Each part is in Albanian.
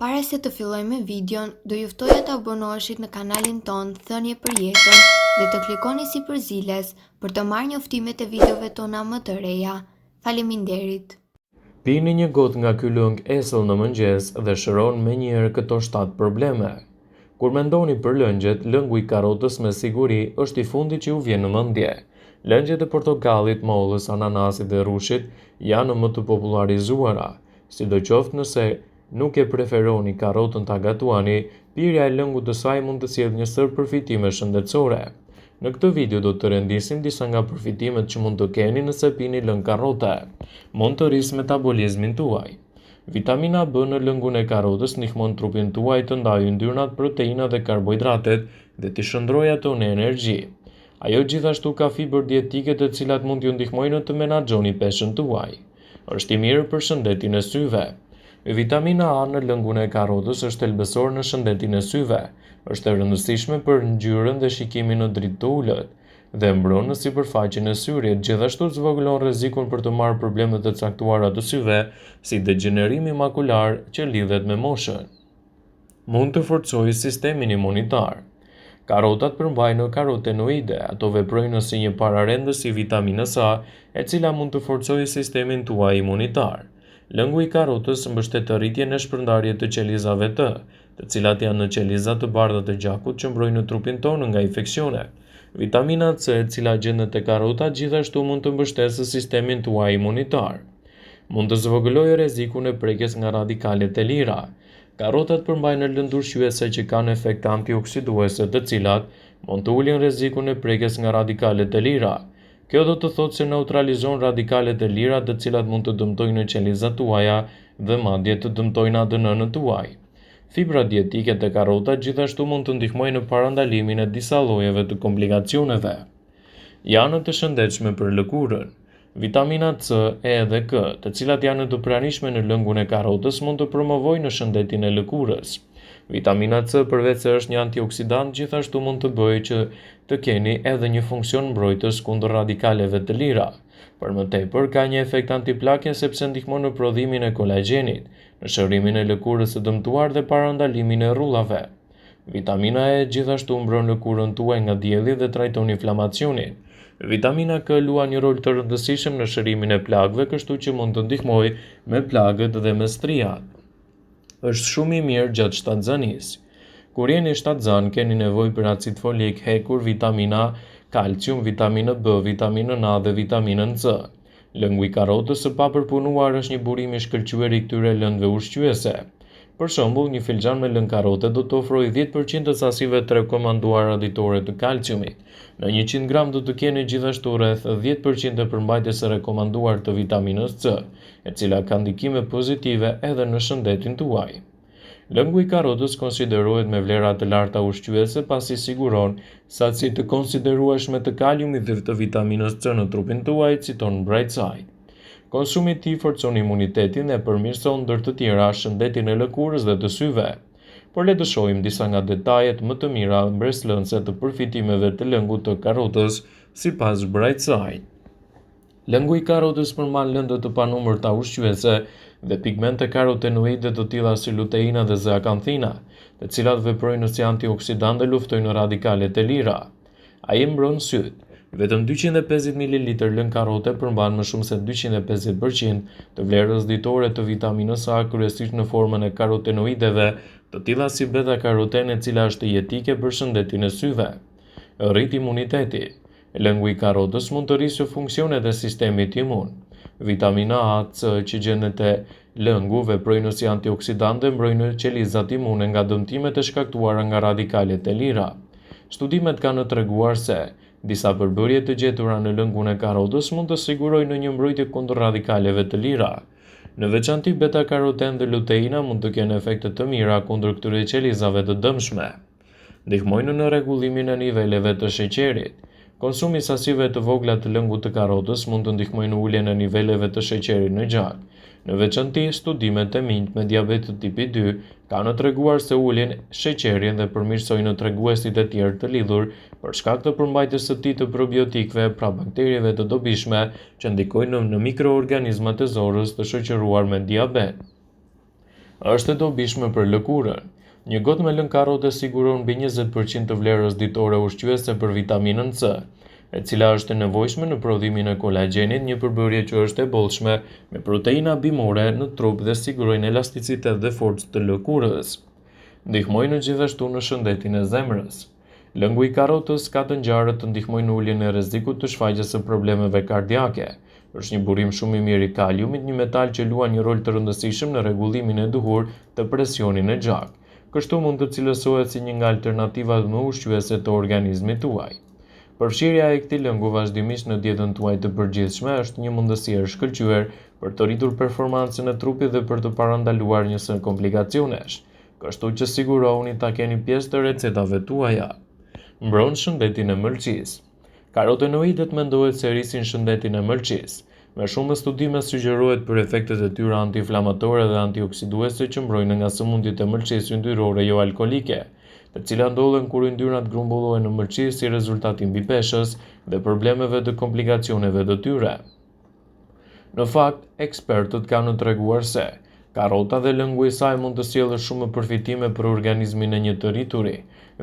Para se të fillojmë me videon, do ju ftoja të abonoheshit në kanalin tonë Thënie për Jetën dhe të klikoni sipër ziles për të marrë njoftimet e videove tona më të reja. Faleminderit! Pini një gotë nga ky lëng esëll në mëngjes dhe shëron menjëherë këto shtatë probleme. Kur mendoni për lëngjet, lëngu i karotës me siguri është i fundit që ju vjen në mendje. Lëngjet e portokallit, mollës, ananasit dhe rrushit janë më të popullarizuara. Sidoqoftë, nëse nuk e preferoni karotën ta gatuani, pirja e lëngut të saj mund të sjellë një sërë përfitimesh shëndetësore. Në këtë video do të rendisim disa nga përfitimet që mund të keni nëse pini lëng karote. Mund të rrisë metabolizmin tuaj. Vitamina B në lëngun e karotës ndihmon trupin tuaj të ndajë yndyrnat, proteinat dhe karbohidratet dhe t'i shndërrojë ato në energji. Ajo gjithashtu ka fibër dietike të cilat mund t'ju ndihmojnë të menaxhoni peshën tuaj. Është i mirë për shëndetin e syve. Vitamina A në lëngun e karotës është thelbësor në shëndetin e syve. Është e rëndësishme për ngjyrën dhe shikimin në dritë të ulët dhe mbron në sipërfaqen e syrit, gjithashtu zvogëlon rrezikun për të marrë probleme të caktuara të syve, si degjenerimi makular që lidhet me moshën. Mund të forcojë sistemin imunitar. Karotat përmbajnë karotenoide, ato veprojnë si një pararendës i vitaminës A, e cila mund të forcojë sistemin tuaj imunitar. Lëngu i karotës mbështet rritjen e shpërndarje të qelizave T, të cilat janë qeliza të bardha të gjakut që mbrojnë trupin tonë nga infeksionet. Vitamina C, e cila gjendet te karotat, gjithashtu mund të mbështesë sistemin tuaj imunitar. Mund të zvogëlojë rrezikun e prekjes nga radikalet e lira. Karotat përmbajnë lëndë ushqyese që kanë efekte antioksiduese të cilat mund të ulin rrezikun e prekjes nga radikalet e lira. Kjo do të thotë se neutralizon radikalet e lira të cilat mund të dëmtojnë qelizat tuaja dhe madje të dëmtojnë ADN-në tuaj. Fibra dietike te karotat gjithashtu mund të ndihmojë në parandalimin e disa llojeve të komplikacioneve. Janë të shëndetshme për lëkurën. Vitaminat C, E dhe K, të cilat janë të pranishme në lëngun e karotës, mund të promovojnë shëndetin e lëkurës. Vitamina C, përveç se është një antioksidant, gjithashtu mund të bëjë që të keni edhe një funksion mbrojtës kundër radikaleve të lira. Për më tepër, ka një efekt antiplakje sepse ndihmon në prodhimin e kolagjenit, në shërimin e lëkurës së dëmtuar dhe parandalimin e rrudhave. Vitamina E gjithashtu mbron lëkurën tuaj nga dielli dhe trajton inflamacionin. Vitamina K luan një rol të rëndësishëm në shërimin e plagëve, kështu që mund të ndihmojë me plagët dhe me strijat. Është shumë i mirë gjatë shtatzanisë. Kur jeni shtatzanë, keni nevojë për acid folik, hekur, vitamina, kalcium, vitaminë B, vitaminën A dhe vitaminën C. Lëngu i karotës së papërpunuar është një burim i shkëlqyer i këtyre lëndëve ushqyese. Për shembull, një filxhan me lëng karote do të ofrojë 10% të sasive të rekomanduara ditore të kalciumit. Në 100 gram do të keni gjithashtu rreth 10% të përmbajtjes së rekomanduar të vitaminës C, e cila ka ndikime pozitive edhe në shëndetin tuaj. Lëngu i karotës konsiderohet me vlera të larta ushqyese pasi siguron sasi të konsiderueshme të kaliumit dhe të vitaminës C në trupin tuaj, citon Brightside. Konsumi i tij forcon imunitetin dhe përmirëson ndër të tjera shëndetin e lëkurës dhe të syve. Por le të shohim disa nga detajet më të mira mbresëlënëse të përfitimeve të lëngut të karotës sipas Brightside. Lëngu i karotës përmban lëndë të panumërta ushqyese dhe pigmente karotenoide të tilla si luteina dhe zeakanthina, të cilat veprojnë si antioksidantë dhe luftojnë radikalet e lira. Ai mbron sytë. Vetëm 250 mililitër lëng karote përmban më shumë se 250% të vlerës ditore të vitaminës A, kryesisht në formën e karotenoideve, të tilla si beta-karoten e cila është jetike për shëndetin e syve. Rrit imuniteti. Lëngu i karotës mund të rrisë funksionet e sistemit imun. Vitamina A, C që gjendet te lëngu veprojnë si antioksidantë dhe mbrojnë qelizat imune nga dëmtimet e shkaktuara nga radikalet e lira. Studimet kanë treguar se, disa përbërje të gjetura në lëngun e karotës mund të sigurojnë një mbrojtje kundër radikaleve të lira. Në veçanti beta-karoten dhe luteina mund të kenë efekte të mira kundër këtyre qelizave të dëmshme. Ndihmojnë në rregullimin e niveleve të sheqerit. Konsumi i sasive të vogla të lëngut të karotës mund të ndihmojë në uljen e niveleve të sheqerit në gjak. Në veçanti, studimet te minjtë me diabet të tipit 2 kanë treguar se ulin sheqerin dhe përmirësojnë treguesit e tjerë të lidhur për shkak të përmbajtjes së tij të probiotikëve, pra bakterieve të dobishme që ndikojnë në mikroorganizmat e zorrës të shoqëruar me diabet. Është e dobishme për lëkurën. Një gotë me lëng karrote siguron mbi 20% të vlerës ditore ushqyese për vitaminën C, e cila është e nevojshme në prodhimin e kolagjenit, një përbërje që është e bollshme me proteina bimore në trup dhe sigurojnë elasticitet dhe forcë të lëkurës. Ndihmojnë gjithashtu në shëndetin e zemrës. Lëngu i karotës ka të ngjarë të ndihmojë në uljen e rrezikut të shfaqjes së problemeve kardiake. Është një burim shumë i mirë i kaliumit, një metal që luan një rol të rëndësishëm në rregullimin e duhur të presionit në gjak. Kështu mund të cilësohet si një nga alternativat më ushqyese të organizmit tuaj. Përfshirja e këtij lëngu vazhdimisht në dietën tuaj të përgjithshme është një mundësi e shkëlqyer për të rritur performancën e trupit dhe për të parandaluar një sërë komplikacionesh. Kështu që sigurohuni ta keni pjesë të recetave tuaja. Mbron shëndetin e mëlçisë. Karotenoidet mendohet se rrisin shëndetin e mëlçisë. Me shumë studime sugjerohet për efektet e tyre antiinflamatore dhe antioksiduese që mbrojnë nga sëmundjet e mëlçisë yndyrore joalkoolike, të cilat ndodhen kur yndyrnat grumbullohen në mëlçi si rezultat i mbipeshës dhe problemeve të komplikacioneve të tyre. Në fakt, ekspertët kanë treguar se karota dhe lëngu i saj mund të sjellë shumë përfitime për organizmin e një të rrituri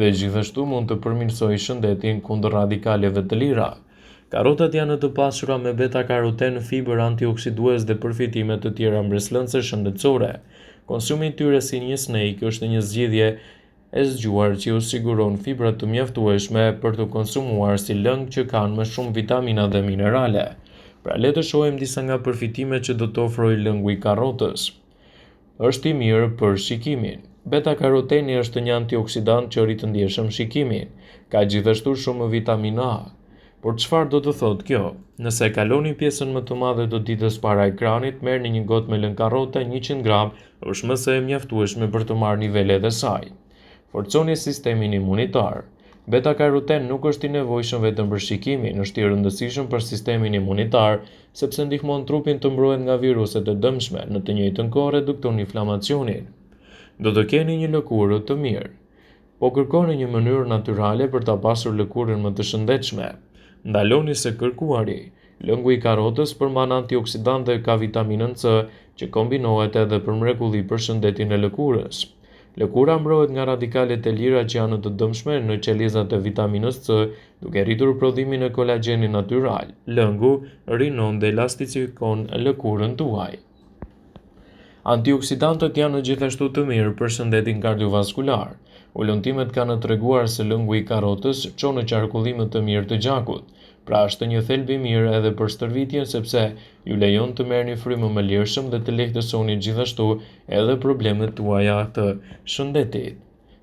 dhe gjithashtu mund të përmirësojë shëndetin kundër radikaleve të lira. Karotat janë të pasura me beta-karoten, fibër antioksidues dhe përfitime të tjera mbresëlënëse shëndetësore. Konsumi i tyre si një snack është një zgjidhje e zgjuar që ju siguron fibra të mjaftueshme për të konsumuar si lëng që kanë më shumë vitamina dhe minerale. Pra le të shohim disa nga përfitimet që do të ofrojë lëngu i karotës. Është i mirë për shikimin. Beta-karoteni është një antioksidant që rrit ndjeshëm shikimin. Ka gjithashtu shumë vitaminë A. Por çfarë do të thotë kjo? Nëse e kaloni pjesën më të madhe të ditës para ekranit, merrni një gotë me lëng karote 100 gram, është më se e mjaftueshme për të marrë nivelet e saj. Forconi sistemin imunitar. Beta-karoten nuk është i nevojshëm vetëm për shikimin, është i rëndësishëm për sistemin imunitar, sepse ndihmon trupin të mbrohet nga viruset e dëmshme, në të njëjtën kohë redukton inflamacionin. Do të keni një lëkurë të mirë. Po kërkoni një mënyrë natyrale për ta pasur lëkurën më të shëndetshme? Ndaloni së kërkuari. Lëngu i karotës përmban antioksidantë dhe ka vitaminën C, që kombinohet edhe për mrekulli për shëndetin e lëkurës. Lëkura mbrohet nga radikalet e lira që janë të dëmshme në qelizat e vitaminës C, duke rritur prodhimin e kolagjenit natyral. Lëngu rinon dhe elastifikon lëkurën tuaj. Antioksidantët janë gjithashtu të mirë për shëndetin kardiovaskular. Hulumtimet kanë treguar se lëngu i karotës çon në qarkullim të mirë të gjakut. Pra është një thelb i mirë edhe për stërvitjen sepse ju lejon të merrni frymë më lirshëm dhe të lehtësoni gjithashtu edhe problemet tuaja të shëndetit.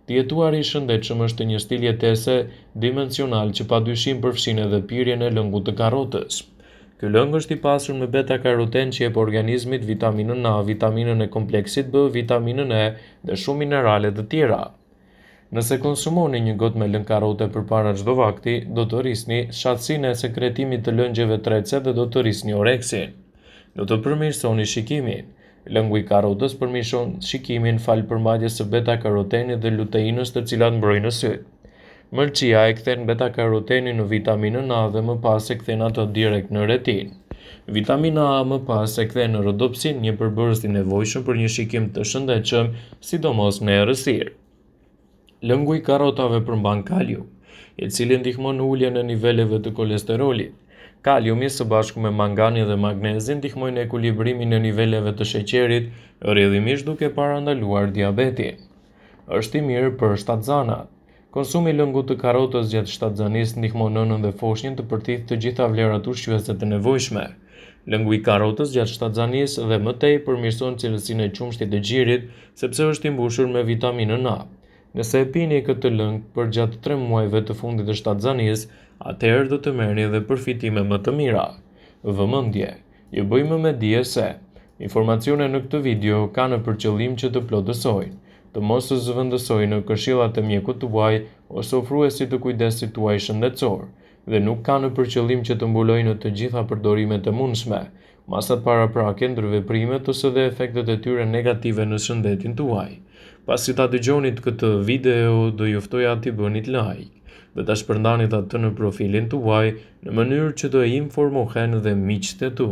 Të jetuari i shëndetshëm është një stil jetese dimensional që padyshim përfshin edhe pirjen e lëngut të karotës. Ky lëng është i pasur me beta-karoten që jep organizmit vitaminën A, vitaminën e kompleksit B, vitaminën E dhe shumë minerale të tjera. Nëse konsumoni një gotë me lëng karote përpara çdo vakti, do të rrisni shkathtësinë e sekretimit të lëngjeve tretëse dhe do të rrisni oreksin. Do të përmirësoni shikimin. Lëngu i karotës përmirëson shikimin falë përmbajtjes së beta-karotenit dhe luteinës të cilat mbrojnë sytë. Mëlçia e kthen beta-karotenin në vitaminën A dhe më pas e kthen atë direkt në retinë. Vitamina A më pas e kthen në rodopsin, një përbërës i nevojshëm për një shikim të shëndetshëm, sidomos në errësirë. Lëngu i karotave përmban kalium, i cili ndihmon në uljen e niveleve të kolesterolit. Kaliumi së bashku me manganin dhe magnezin ndihmojnë në ekuilibrimin e niveleve të sheqerit, rrjedhimisht duke parandaluar diabetin. Është i mirë për shtatzanat. Konsumi i lëngut të karotës gjatë shtatzanisë ndihmon nënën dhe foshnjën të përthithë të gjitha vlerat ushqyese të nevojshme. Lëngu i karotës gjatë shtatzanisë dhe më tej përmirëson cilësinë e qumështit të gjirit, sepse është i mbushur me vitaminën A. Nëse e pini këtë lëng përgjatë 3 muajve të fundit të shtatzanisë, atëherë do të merrni edhe përfitime më të mira. Vëmendje! Ju bëjmë me dije se informacionet në këtë video kanë për qëllim që të plotësojnë, të mos zëvendësojnë këshillat e mjekut tuaj ose ofruesit të kujdesit tuaj shëndetësor dhe nuk kanë për qëllim që të mbulojnë të gjitha përdorimet e mundshme, masat paraprake, ndërveprimet ose dhe efektet e tyre negative në shëndetin tuaj. Pasi ta dëgjonit këtë video, do ju ftoja t'i bënit like dhe ta shpërndanit atë në profilin tuaj në mënyrë që të informohen dhe miqtë e tu.